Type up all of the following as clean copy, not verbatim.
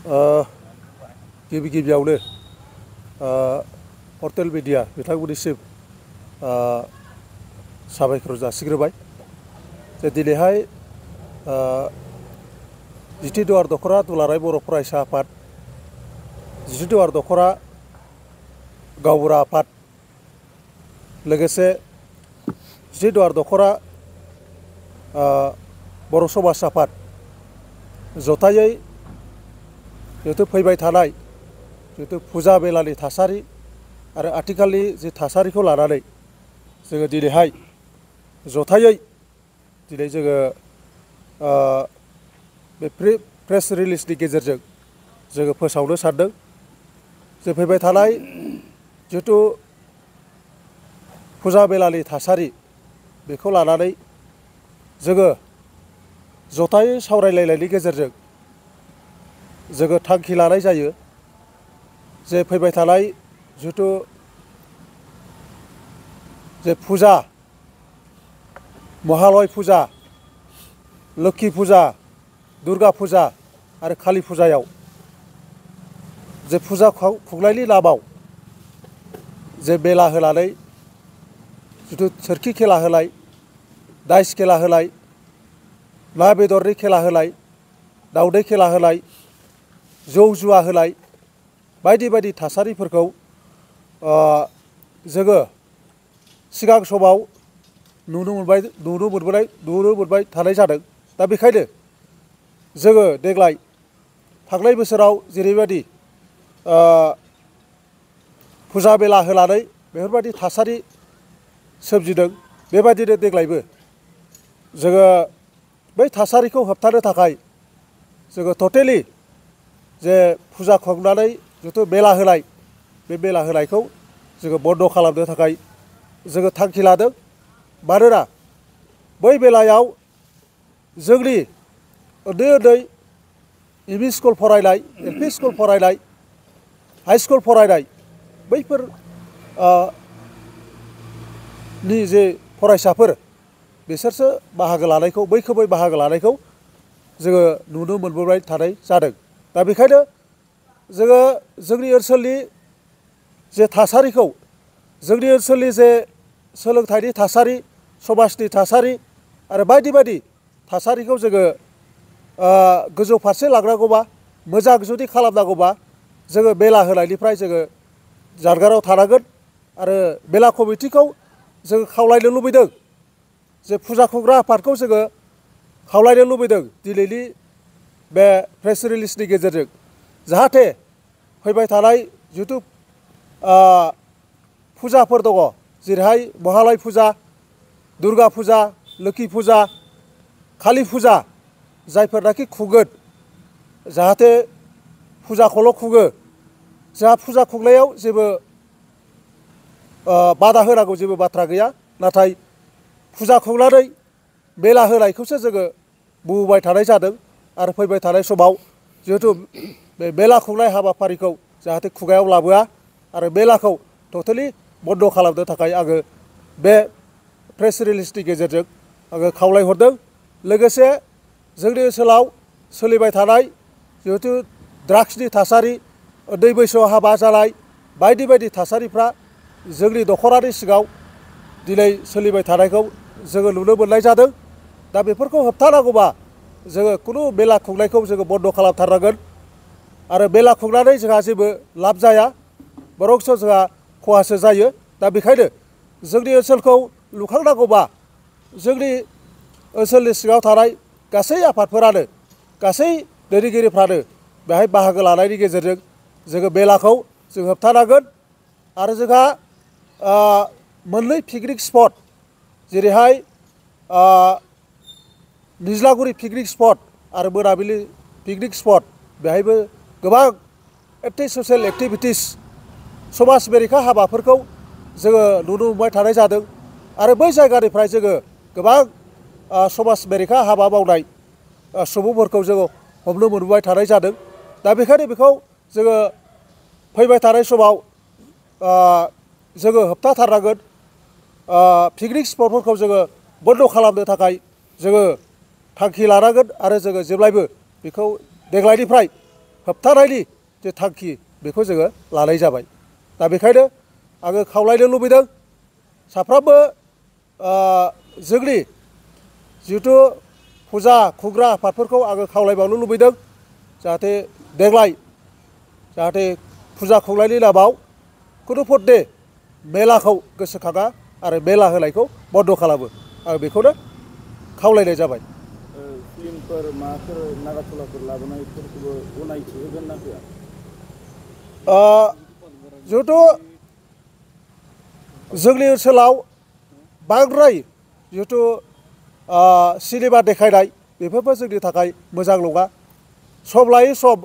गिबि गिबियावनो portal media बिथांमोननिसिम साबायखर जासिग्रोबाय जे दिनैहाय जिथि दुवार दख'रा दुलाराय बर' फरायसा आफाद जिथि दुवार दख'रा गावबुरा आफाद लोगोसे जिथि दुवार दख'रा बर' समाज आफाद जथायै जिहेतु फैबाय थानाय जिहेतु फुजा मेलानि थासारि आरो आथिखालनि जि थासारिखौ लानानै जोङो दिनैहाय जथायै दिनै जोङो बे प्रेस रिलिजनि गेजेरजों जोङो फोसावनो सानदों जे फैबाय थानाय जिहेतु फुजा मेलानि थासारि बेखौ लानानै जोङो जथायै सावरायलायनायनि गेजेरजों जोङो थांखि लानाय जायो जे फैबाय थानाय जिहेतु जे फुजा महालय फुजा लोक्षि फुजा दुर्गा फुजा आरो कालि फुजायाव जे फुजा खुंनायनि नामाव जे मेला होनानै जिथु सोरखि खेला होनाय दाइस खेला होनाय ना बेदरनि खेला होनाय दावदै खेला होनाय जौ जुवा होनाय बायदि बायदि थासारिफोरखौ जोङो सिगां समाव नुनो मोनबाय थानाय जादों। दा बेखायनो जोङो देग्लाय थांनाय बोसोराव जेरैबायदि फुजा मेला होनानै बेफोरबायदि थासारि सोमजिदों बेबायदिनो देग्लायबो जोङो बै थासारिखौ होबथानो थाखाय जोङो टटेलि जे फुजा खुंनानै जिथु मेला होनाय बे मेला होनायखौ जोङो बन्द' खालामनो थाखाय जोङो थांखि लादों। मानोना बै मेलायाव जोंनि उन्दै उन्दै एमइ स्कुल फरायनाय एलपि स्कुल फरायनाय हाइ स्कुल फरायनाय बैफोर नि जे फरायसाफोर बिसोरसो बाहागो लानायखौ मैखोमै बाहागो लानायखौ जोङो नुनो मोनबोबाय थानाय जादों। दा बेखायनो जोङो जोंनि ओनसोलनि जे थासारिखौ जोंनि ओनसोलनि जे सोलोंथाइनि थासारि समाजनि थासारि आरो बायदि बायदि थासारिखौ जोङो गोजौ फारसे लांनांगौबा मोजां जुदि खालामनांगौबा जोङो मेला होनायनिफ्राय जोङो जानगाराव थानांगोन आरो मेला कमिटिखौ जोङो खावलायनो लुबैदों जे फुजा खुंग्रा आफादखौ जोङो खावलायनो लुबैदों दिनैनि बे प्रेस रिलिजनि गेजेरजों जाहाथे फैबाय थानाय जिथु फुजाफोर दङ जेरैहाय महालय फुजा दुर्गा फुजा लोक्षि फुजा कालि फुजा जायफोरनाखि खुंगोन जाहाथे फुजाखौल' खुङो जोंहा फुजा खुंनायाव जेबो बादा होनांगौ जेबो बाथ्रा गैया। नाथाय फुजा खुंनानै मेला होनायखौसो जोङो बुंबाय थानाय जादों आरो फैबाय थानाय समाव जिहेथु बे मेला खुंनाय हाबाफारिखौ जाहाथे खुगायाव लाबोआ आरो मेलाखौ टटेलि बन्द' खालामनो थाखाय आङो बे प्रेस रिलिजनि गेजेरजों आङो खावलायहरदों। लोगोसे जोंनि ओनसोलाव सोलिबाय थानाय जिहेथु ड्राग्सनि थासारि उन्दै बैसोआव हाबा जानाय बायदि बायदि थासारिफ्रा जोंनि दख'रानि सिङाव दिनै सोलिबाय थानायखौ जोङो नुनो मोननाय जादों। दा बेफोरखौ होबथानांगौबा जोङो खुनु मेला खुंनायखौ जोङो बन्द' खालामथारनांगोन आरो मेला खुंनानै जोंहा जेबो लाब जाया बरंसो जोंहा खहासो जायो। दा बेखायनो जोंनि ओनसोलखौ लुखांनांगौबा जोंनि ओनसोलनि सिङाव थानाय गासै आफादफोरानो गासै दैदेनगिरिफ्रानो बेहाय बाहागो लानायनि गेजेरजों जोङो मेलाखौ जों होबथानांगोन आरो जोंहा मोननै पिकनिक स्पट जेरैहाय निज्लागुरि पिकनिक स्पट आरो मोनाबिलि पिकनिक स्पट बेहायबो गोबां ससियेल एक्टिभिटिस समाज बेरेखा हाबाफोरखौ जोङो नुनो मोनबाय थानाय जादों आरो बै जायगानिफ्राय जोङो गोबां समाज बेरेखा हाबा मावनाय सुबुंफोरखौ जोङो हमनो मोनबाय थानाय जादों। दा बेखायनो बेखौ जोङो फैबाय थानाय समाव जोङो होबथाथारनांगोन पिकनिक स्पटफोरखौ जोङो बन्द' खालामनो थाखाय जोङो थांखि लानांगोन आरो जोङो जेब्लायबो बेखौ देग्लायनिफ्राय होबथानायनि जे थांखि बेखौ जोङो लानाय जाबाय। दा बेखायनो आङो खावलायनो लुबैदों साफ्रोमबो जोंनि जिहेथु फुजा खुंग्रा आफादफोरखौ आङो खावलायबावनो लुबैदों जाहाथे देग्लाय जाहाथे फुजा खुंनायनि नामाव खुनु मथे मेलाखौ गोसोखाङा आरो मेला होनायखौ बन्द' खालामो आं बेखौनो खावलायनाय जाबाय। फिल्मफोर माबाफोर नागारट'लाफोर लाबोनायफोरखौबो गनायथि होगोन ना होआ? जिहेथु जोंनि ओनसोलाव बांद्राय जिहेथु सिनेमा देखायनाय बेफोरबो जोंनि थाखाय मोजां नङा। सम लायै सम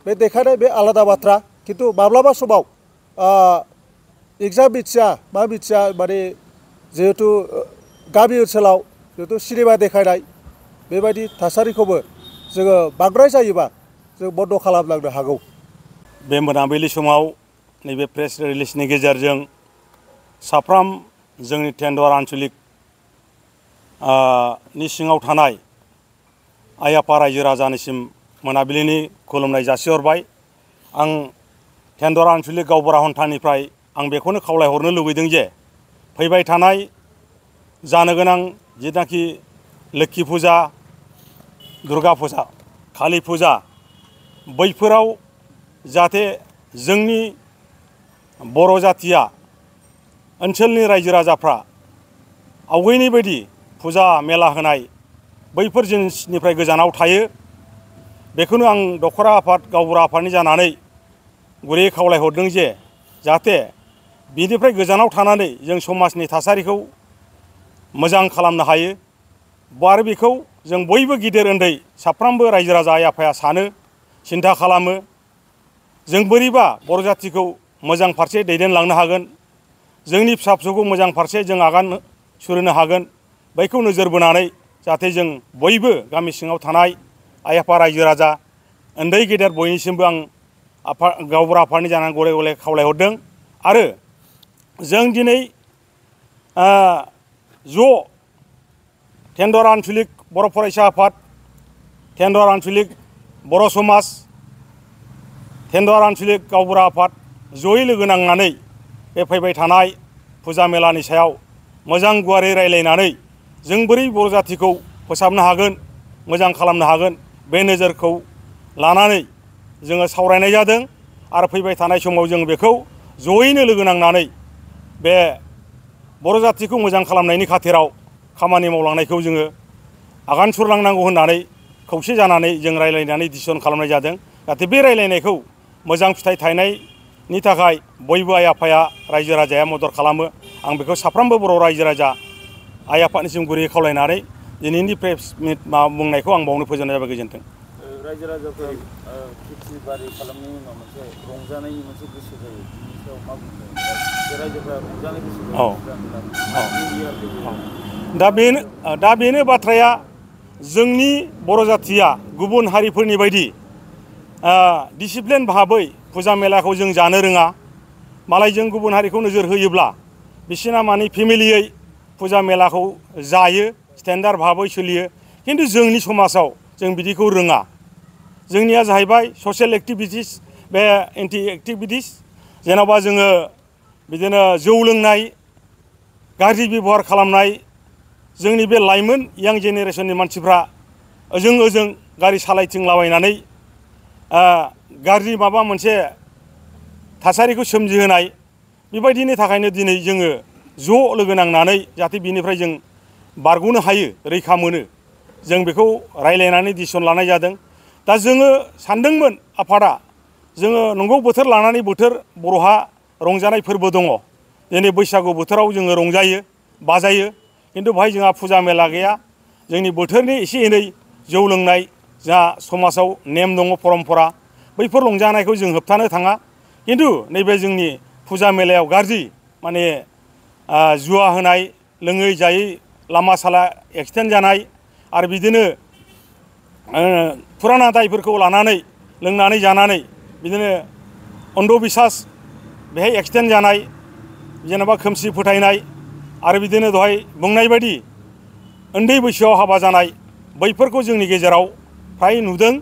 बे देखायनाय बे आलादा बाथ्रा, खिन्थु माब्लाबा समाव एगजाम मिथिया मा मिथिया माने जिहेथु गामि ओनसोलाव जिहेथु सिनेमा देखायनाय बेबायदि थासारिखौबो जोङो बांद्राय जायोबा जों बन्द' खालामलांनो हागौ। बे मोनाबिलि समाव नैबे प्रेस रिलिजनि गेजेरजों साफ्रोम जोंनि टेन्डर आन्चलिक नि सिङाव थानाय आइ आफा रायजो राजानिसिम मोनाबिलिनि खुलुमनाय जासिहरबाय। आं टेन्डर आन्चलिक गावबुरा हन्थानिफ्राय आं बेखौनो खावलायहरनो लुबैदों जे फैबाय थानाय जानो गोनां जिथुनाखि लोक्षि फुजा, दुर्गा फुजा, कालि फुजा बैफोराव जाहाथे जोंनि बर' जाथिया ओनसोलनि रायजो राजाफ्रा आवगायनि बायदि फुजा मेला होनाय बैफोर जिनिसनिफ्राय गोजानाव थायो बेखौनो आं दख'रा आफाद गावबुरा आफादनि जानानै गुरैयै खावलायहरदों जे जाहाथे बिनिफ्राय गोजानाव थानानै जों समाजनि थासारिखौ मोजां खालामनो हायो। आरो बेखौ जों बयबो गिदिर उन्दै साफ्रोमबो रायजो राजा आइ आफाया सानो, सिन्था खालामो जों बोरैबा बर' जाथिखौ मोजां फारसे दैदेनलांनो हागोन, जोंनि फिसा फिसौखौ मोजां फारसे जों आगान सुरहोनो हागोन, बैखौ नोजोर बोनानै जाहाथे जों बयबो गामि सिङाव थानाय आइ आफा रायजो राजा उन्दै गेदेर बयनिसिमबो आं गावबुरा आफादनि जानानै गले गले खावलायहरदों। आरो जों दिनै ज' टेन्डर आन्चलिक बर' फरायसा आफाद, टेन्डर आन्चलिक बर' समाज, टेन्डर आन्चलिक गावबुरा आफाद जयै लोगो नांनानै बे फैबाय थानाय फुजा मेलानि सायाव मोजां गुवारै रायलायनानै जों बोरै बर' जातिखौ फोसाबनो हागोन, मोजां खालामनो हागोन बे नोजोरखौ लानानै जोङो सावरायनाय जादों। आरो फैबाय थानाय समाव जों बेखौ जयैनो लोगो नांनानै बे बर' जातिखौ मोजां खालामनायनि खाथिराव खामानि मावलांनायखौ जोङो आगान सुरलांनांगौ होननानै खौसे जानानै जों रायलायनानै डिसिसन खालामनाय जादों। जाहाथे बे रायलायनायखौ मोजां फिथाइ थायनायनि थाखाय बयबो आइ आफाया रायजो राजाया मदद खालामो। आं बेखौ साफ्रोमबो बर' रायजो राजा आइ आफानिसिम गुरैयै खावलायनानै दिनैनि प्रेस मिट बुंनायखौ आं बावनो फोजोबनाय जाबाय। गोजोन्थों। रायजो राजाफोरा खेथि बारि खालामनायनि उनाव मोनसे रंजानायनि मोनसे गोसो जायो, बिनि सायाव मा बुंदों? रायजोफोरा रंजानाय गोसो जायो। दा बेनो बाथ्राया जोंनि बर' जाथिया गुबुन हारिफोरनि बायदि डिसिप्लिन भाबै फुजा मेलाखौ जों जानो रोङा। मालायजों गुबुन हारिखौ नोजोर होयोब्ला बिसिना माने फेमिलियै फुजा मेलाखौ जायो, स्टेन्डार्ड भाबै सोलियो। खिन्थु जोंनि समाजाव जों बिदिखौ रोङा। जोंनिया जाहैबाय ससियेल एक्टिभिटिस, बे एन्टि एक्टिभिटिस जेन'बा जोङो बिदिनो जौ लोंनाय, गाज्रि बेबहार खालामनाय, जोंनि बे लाइमोन यां जेनेरेसननि मानसिफ्रा ओजों गारि सालायथिंलाबायनानै गाज्रि माबा मोनसे थासारिखौ सोमजिहोनाय, बेबायदिनि थाखायनो दिनै जोङो ज' लोगो नांनानै जाहाथे बिनिफ्राय जों बारग'नो हायो, रैखा मोनो, जों बेखौ रायलायनानै डिसिसन लानाय जादों। दा जोङो सानदोंमोन आफादा जोङो नंगौ बोथोर लानानै बोथोर बर'हा रंजानाय फोरबो दङ। दिनै बैसागु बोथोराव जोङो रंजायो बाजायो, खिन्थु बेहाय जोंहा फुजा मेला गैया। जोंनि बोथोरनि एसे एनै जौ लोंनाय जोंहा समाजाव नेम दङ, परम्परा, बैफोर रंजानायखौ जों होबथानो थाङा। खिन्थु नैबे जोंनि फुजा मेलायाव गाज्रि माने जुवा होनाय, लोङै जायै लामा साला एक्सिडेन्ट जानाय आरो बिदिनो फुराना दायफोरखौ लानानै लोंनानै जानानै बिदिनो अन्धबिसास बेहाय एक्सिडेन्ट जानाय, जेनेबा खोमसि फोथायनाय आरो बिदिनो दहाय बुंनाय बायदि उन्दै बैसोआव हाबा जानाय, बैफोरखौ जोंनि गेजेराव फ्राय नुदों।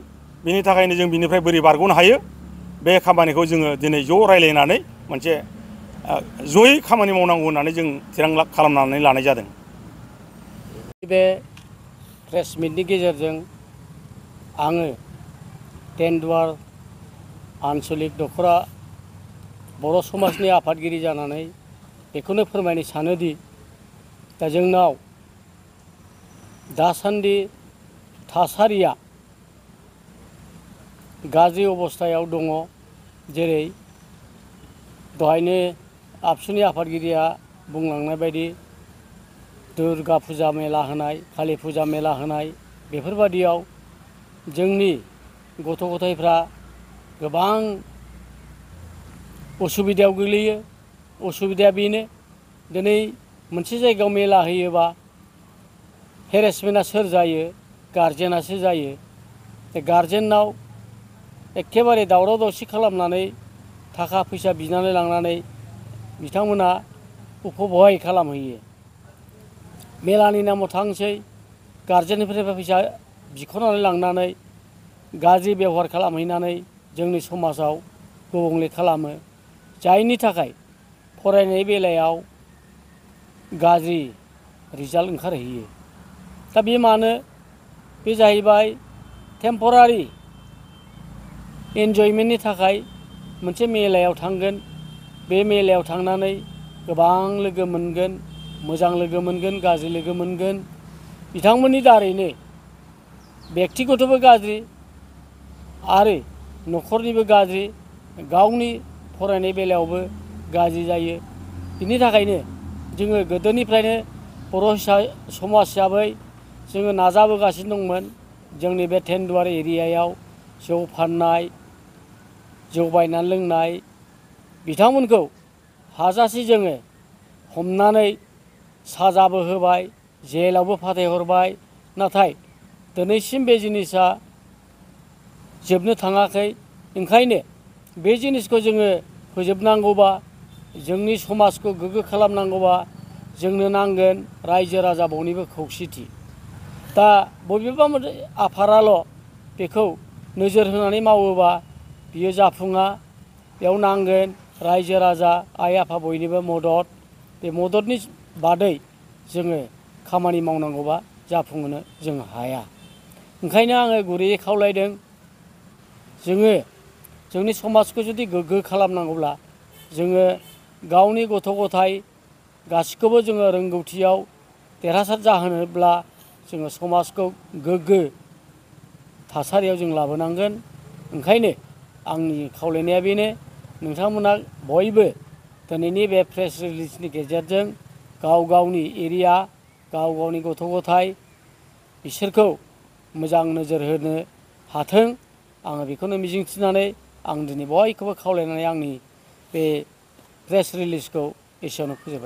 बिनि थाखायनो जों बिनिफ्राय बोरै बारग'नो हायो बे खामानिखौ जोङो दिनै ज' रायज्लायनानै मोनसे जयै खामानि मावनांगौ होननानै जों थिरांथा खालामनानै लानाय जादों। बे प्रेस मिटनि गेजेरजों आङो टेन्डुवार आन्चलिक दख'रा बर' समाजनि आफादगिरि जानानै बेखौनो फोरमायनो सानोदि दा जोंनाव दासान्दि थासारिया गाज्रि अबस्थायाव दङ। जेरै दहायनो आबसुनि आफादगिरिया बुंलांनाय बायदि दुर्गा फुजा मेला होनाय, कालि फुजा मेला होनाय, बेफोरबादियाव जोंनि गथ' गथायफ्रा गोबां उसुबिदायाव गोग्लैयो। उसुबिदाया बेनो दिनै मोनसे जायगायाव मेला होयोबा हेरेसमेन्टआ सोर जायो? गारजेनासो जायो। गारजेनाव एखेबारे दावराव दावसि खालामनानै थाखा फैसा बिनानै लांनानै बिथांमोना उपभय खालामहैयो। मेलानि नामाव थांसै, गारजेननिफ्राय फैसा बिख'नानै लांनानै गाज्रि बेबहार खालामहैनानै जोंनि समाजाव गुबुंले खालामो। जायनि थाखाय फरायनाय बेलायाव गाज्रि रिजाल्ट ओंखारहैयो। दा बे मानो? बे जाहैबाय टेम्परारि एन्जयमेन्टनि थाखाय मोनसे मेलायाव थांगोन। बे मेलायाव थांनानै गोबां लोगो मोनगोन, मोजां लोगो मोनगोन, गाज्रि लोगो मोनगोन। बिथांमोननि दारैनो बेक्तिगतबो गाज्रि आरो न'खरनिबो गाज्रि, गावनि फरायनाय बेलायावबो गाज्रि जायो। बिनि थाखायनो जोङो गोदोनिफ्रायनो बर' समाज हिसाबै जोङो नाजाबोगासिनो दंमोन। जोंनि बे टेन्डुवार एरियायाव जौ फाननाय, जौ बायनानै लोंनाय, बिथांमोनखौ हाजासे जोङो हमनानै साजाबो होबाय, जेलावबो फाथायहरबाय। नाथाय दिनैसिम बे जिनिसा जोबनो थाङाखै। ओंखायनो बे जिनिसखौ जोङो फोजोबनांगौबा, जोंनि समाजखौ गोग्गो खालामनांगौबा जोंनो नांगोन रायजो राजा बयनिबो खौसेथि। दा बबेबा मोनसे आफादाल' बेखौ नोजोर होनानै मावोबा बियो जाफुङा। बेयाव नांगोन रायजो राजा, आइ आफा बयनिबो मदद। बे मददनि बादै जोङो खामानि मावनांगौबा जाफुंहोनो जों हाया। ओंखायनो आङो गुरैयै खावलायदों, जोङो जोंनि समाजखौ जुदि गोग्गो खालामनांगौब्ला जोङो गावनि गथ' गथाय गासिखौबो जोङो रोंगौथियाव देरहासार जाहोनोब्ला जोङो समाजखौ गोग्गो थासारियाव जों लाबोनांगोन। ओंखायनो आंनि खावलायनाया बेनो, नोंथांमोना बयबो दिनैनि बे प्रेस रिलिजनि गेजेरजों गाव गावनि एरिया, गाव गावनि गथ' गथाय बिसोरखौ मोजां नोजोर होनो हाथों। आङो बेखौनो मिजिंथिनानै आं दिनै बयखौबो खावलायनानै आंनि बे प्रेस रिलिजखौ एसेयावनो फोजोबबाय।